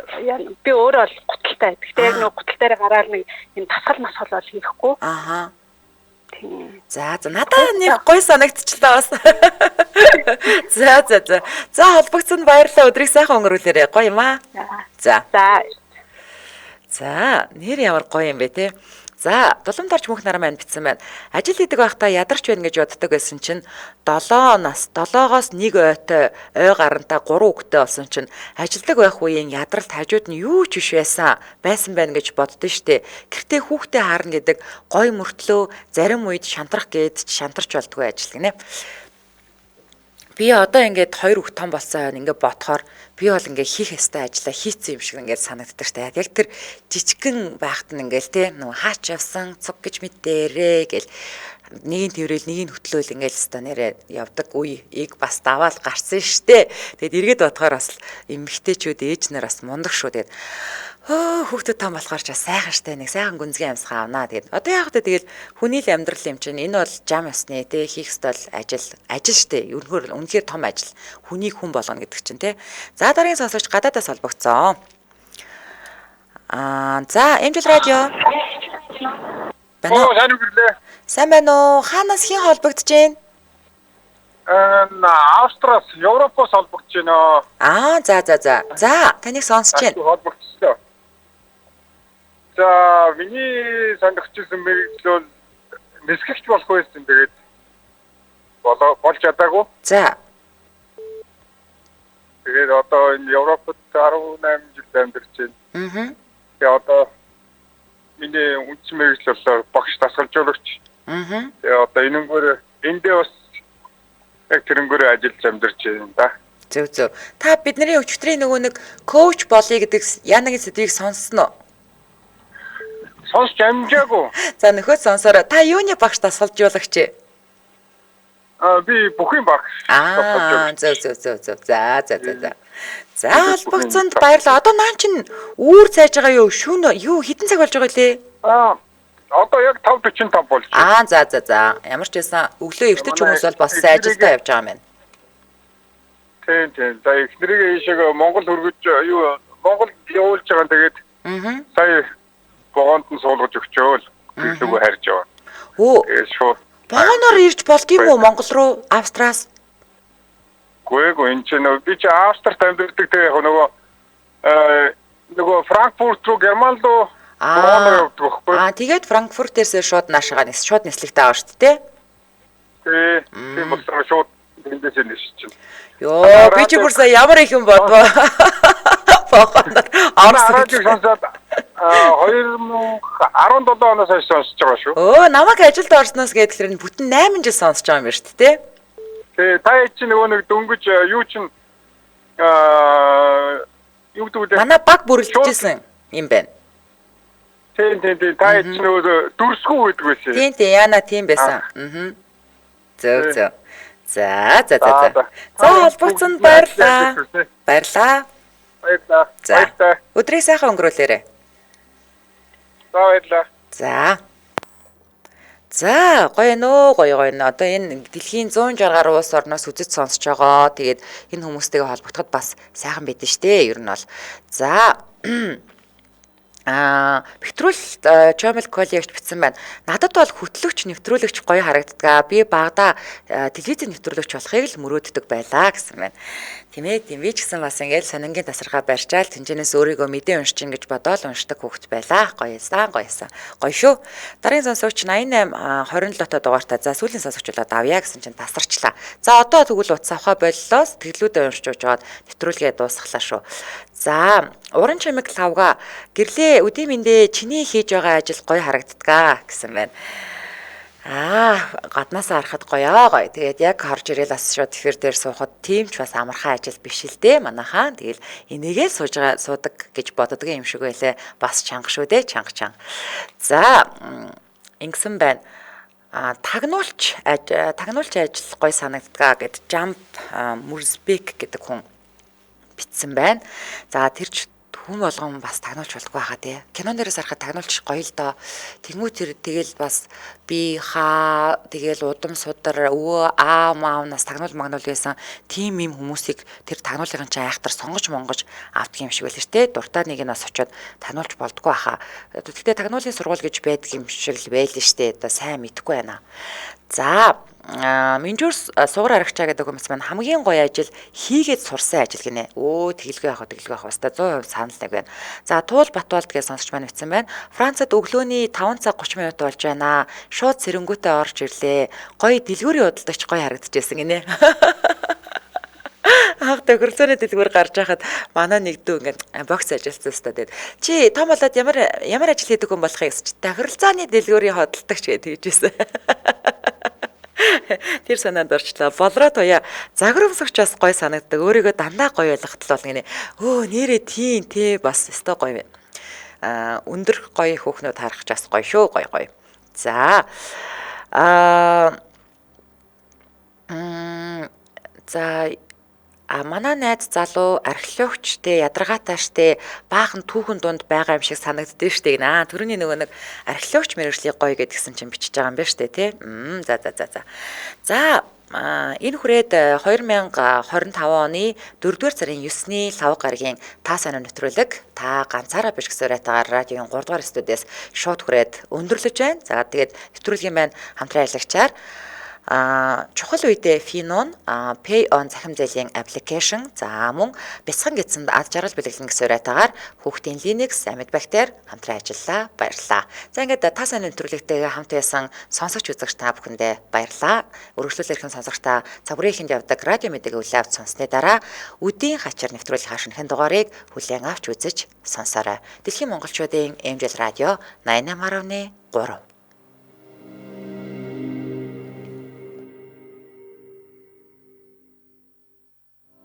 би өөрөө бол гуталтай. Гэхдээ яг нөгөө гутал дээр гараад нэг юм тасгал масгал бол хийхгүй. Аха. За за надад нэг гоё санагдчихлаа бас. За за за. За холбогдсон баярлалаа. Өдрийг сайхан өнгөрүүлээрэй. Гоё юм аа. За. За. За, нэр ямар гоё юм бэ те. За, дуламд орж мөнх наран маань бичсэн байна. Ажил хийдэг байхдаа ядарч байна гэж боддог байсан чинь 7 нас, 7-оос 1 ойтой, ой гарантаа 3 хүүхэдтэй болсон чинь ажилдаг байх үеийн ядралт хажууд нь юу ч биш байсан байна гэж боддоо штэ. Гэртээ хүүхдээ харна гэдэг гоё мөртлөө зарим үед шантрах гээд шантарч болдгоо ажил гинэ. Би одоо ингээд 2 хүүхэд том болсон хойно ингээд бодохоор би бол ингээд хийх ёстой ажлаа хийцэн юм шиг ингээд санагддаг штэ. Яг тэр жижигхэн байхад нь ингээд те нөгөө хаач явсан цуг гэж мэдээрээ гэл нэгийг тэрвэл нэгийг хөтлөөл ингээд л өстой нэрээ явдаг үеийг бас даваал гарсан штэ. Тэгээд эргээд бодохоор бас эмэгтэйчүүд ээж нар бас мундаг шүү. Тэгээд хүүхдүүд том болохоор ч бас сайхан штэ нэг сайхан гүнзгий амьсгаа авнаа. Тэгээд одоо яг та тэгэл хүний л амьдрал юм чинь энэ бол жам ёсны те хийх ёстой ажил ажил штэ. Үнэхээр үнэхээр том ажил. Хүнийг хүн болгоно гэдэг чинь те. За дараагийн сонсогч гадаадаас холбогдсон. Аа за Эмжил радио. Байна уу? Сайн үгэрлээ. Сайн байна уу? Хаанаас хэн холбогдож байна? Австраас, Европоос холбогдож байна. Аа за за за. За таныг сонсож байна. Холбогдчихлоо. За миний сонгогч ирсэн мэргэжил бол нисгэгч болох байсан. Тэгээд болж чадаагүй. За. Тэгээд одоо энэ Европод 18 жил амьдарч байна. Аа. Тэгээ одоо миний үндсэн мэргэжил болохоор багш дасгалжуулагч. Аа. Тэгээ одоо энэнгээр эндээ бас яг тэрнгээрээ ажиллаж амьдарч байна да. Зөв зөв. Та бидний өчигдрийн нөгөө нэг коуч болъё гэдэг Янагийн сэдвийг сонссон уу? Сонсч амжаагүй. За нөхөд сонсороо. Та юуны багш дасгалжуулагч вэ? Аа би бүхэн багш. Аа зөв зөв зөв зөв. За за за за. За холбогдсонд баярлалаа. Одоо наа чин үүр цайж байгаа юу? Шүн юу хэдэн цаг болж байгаа лээ? Аа одоо яг 5:45 болж байна. Аа за за за. Ямар ч байсан өглөө эртэж хүмүүс бол бас ажилдаа явж байгаа юм байна. Тийм тийм. За эхнэрийг ийшээ Монгол хөргөж юу Монгол явуулж байгаа. Тэгээд сая вагонд нь суулгаж өгчөөл. Гэрлүүгөө харж яваа. Өө. Тэгээд шууд вагоноор ирж болдгийм үү Монгол руу Австраас? Гүй ээ, энэ чинь би чи Австрт амьдардаг, тэгээ яг нөгөө нөгөө Франкфурт руу Герман руу вагоноор явдаг байхгүй. Аа тэгээд Франкфуртээс шууд наашаага нис шууд нислэгтэй байгаа шүү дээ. Тий. Тийм болохоор шууд тэндээс нис чинь. Йоо, би чи бүрсээ ямар их юм бодвоо. Вагоноор орсон гэж сонсоод 2017 оноос хойш сонсож байгаа шүү. Өө, намайг ажилд орсноос гэхээр бүтэн 8 жил сонсож байгаа юм байна шүү дээ. Тий, та чинь нөгөө нэг дөнгөж юу чинь юу гэдэг вэ? Манай баг бүрэлдэжсэн юм байна. Тийм тийм тийм. Та чинь нөгөө дүрсгүй байдаг байсан. Тийм тийм, Яна тийм байсан. Аа. Зөв зөв. За за за за. За холбогдсонд баярлалаа. Баярлалаа. Баярлалаа. За. Өдрийг сайхан өнгөрөөлөөрэй. За баярлалаа. За. За гоё нөө гоё гоё нөө. Одоо энэ дэлхийн 160 гаруй улс орноос үзэж сонсож байгаа. Тэгээд энэ хүмүүстэйгээ холбогдоход бас сайхан байдэн штэ. Ер нь бол. За Бэхтрүүл Чомил коллегч бичсэн байна. Надад бол хөтлөгч, нэвтрүүлэгч гоё харагддаг. Би багадаа телевизийн нэвтрүүлэгч болохыг л мөрөөддөг байлаа гэсэн байна. Тийм ээ, тийм би ч гэсэн бас ингээл сонингийн тасархаа барьчаал тэнцэнээс өөрийгөө мэдээ уншиж гин гэж бодоол уншдаг хүүхэд байлаа. Гоёсан, гоёсан. Гоё шүү. Дараагийн сонсогч 88 27 дугаартай. За сүүлийн сонсогч болоод авъя гэсэн чинь тасарчлаа. За одоо тэгвэл утас авахаа боллоо. Сэтгэлүүдээ уншиж жоод нэвтрүүлгээ дуусглаа шүү. За, уран чимэг лавга гэрлээ өдийн мэндээ чиний хийж байгаа ажил гоё харагддгаа гэсэн байна. Аа, гаднаасаа харахад гоёо гоё. Тэгээд яг харж ирээл бас шууд эфир дээр суухад тийм ч бас амархан ажил биш л дээ манайхаа. Тэгэл энийгээ сууж байгаа суудаг гэж боддог юм шиг байлээ. Бас чанга шүү дээ, чанга чанга. За, ингэсэн байна. Тагнуулч ажил гоё санагддгаа гэд Жамп Мөрсбек гэдэг хүн бичсэн байна. За тэр ч хүн болгон бас тагнуулч болдгоо хаа тий. Кинон дээрээс харахад тагнуулч гоё л доо. Тэнгүү тэр тэгэл бас би хаа тэгэл удам судар өвөө аа маавнаас тагнуул магнуул байсан тийм юм хүмүүсийг тэр тагнуулын чинь айхтар сонгож монгож авдаг юм шиг байл шүү дээ. Дуртай нэг нь бас очиод тагнуулч болдгоо хаа. Гэхдээ тагнуулын сургууль гэж байдаг юм шиг л байл шүү дээ. Одоо сайн мэдэхгүй байна. За Минжүүр сугар арагчаа гэдэг хүмүүс маань хамгийн гоё ажил хийгээд сурсан ажил гинэ. Өө тэгэлгүй яах вэ, тэгэлгүй яах вэ? 100% санал нэг байна. За Туул Батболд гэж сонсогч маань бичсэн байна. Францад өглөөний 5 цаг 30 минут болж байна. Шууд сэрэнгүүтээ орж ирлээ. Гоё дэлгүүрийн худалдагч гоё харагдчихсэн гинэ. Анх тохиролцооны дэлгүүр гарч байхад манай нэг дүү ингээд бокс ажилласан өстой тэгээд чи том болоод ямар ажил хийдэг хүн болохыг гэсэн чи тохиролцооны дэлгүүрийн худалдагч гэж тэгжсэн. Тэр санаанд орчлоо. Болроо туяа загвар өмсөгч бас гоё санагддаг. Өөрийгөө дандаа гоё ойлгоход л болно гинэ. Өө нэрээ тийм те бас өстой гоё. Аа өндөр гоё хөөхнүүд харах ч бас гоё шүү. Гоё гоё. За за манай найз залуу археологчтэй ядаргаатай штэ баахан түүхэн дунд байгаа юм шиг санагддээ штэ гинэ. Төрөний нөгөө нэг археологч мэргэжлийг гоё гэдгсэн чинь бичиж байгаа юм байна штэ тий. За за за за. За энэ хүрээд 2025 оны 4-р сарын 9-ний лав гарагийн та сайн нэвтрүүлэг та ганцаараа биш гэсэн уриатаагаар радиогийн 3 дугаар студиэс шууд хүрээд өндөрлөж байна. За тэгээд нэвтрүүлгийн маань хамтран ажиллагчаар Чухал үедээ Finon Pay on захим зээлийн аппликейшн, за мөн бяцхан гэдсэнд ад жаргал бэлэглэн гэсэн уриатаагаар хүүхдийн Linux амьд бактери хамтран ажиллаа. Баярлалаа. За ингээд та сайн нэвтрүүлэгтэйгээ хамт байсан сонсогч үзэгч та бүхэндээ баярлалаа. Үргэлжлүүлэх эрхэм сонсогч та цаг үеийн ихэнд явдаг радио мэдээг үйл авч сонссны дараа үдийн хачир нэвтрүүлгийн шинэхэн дугаарыг хүлээн авч үзэж сонсоорой. Дэлхийн монголчуудын MJL радио 88.3.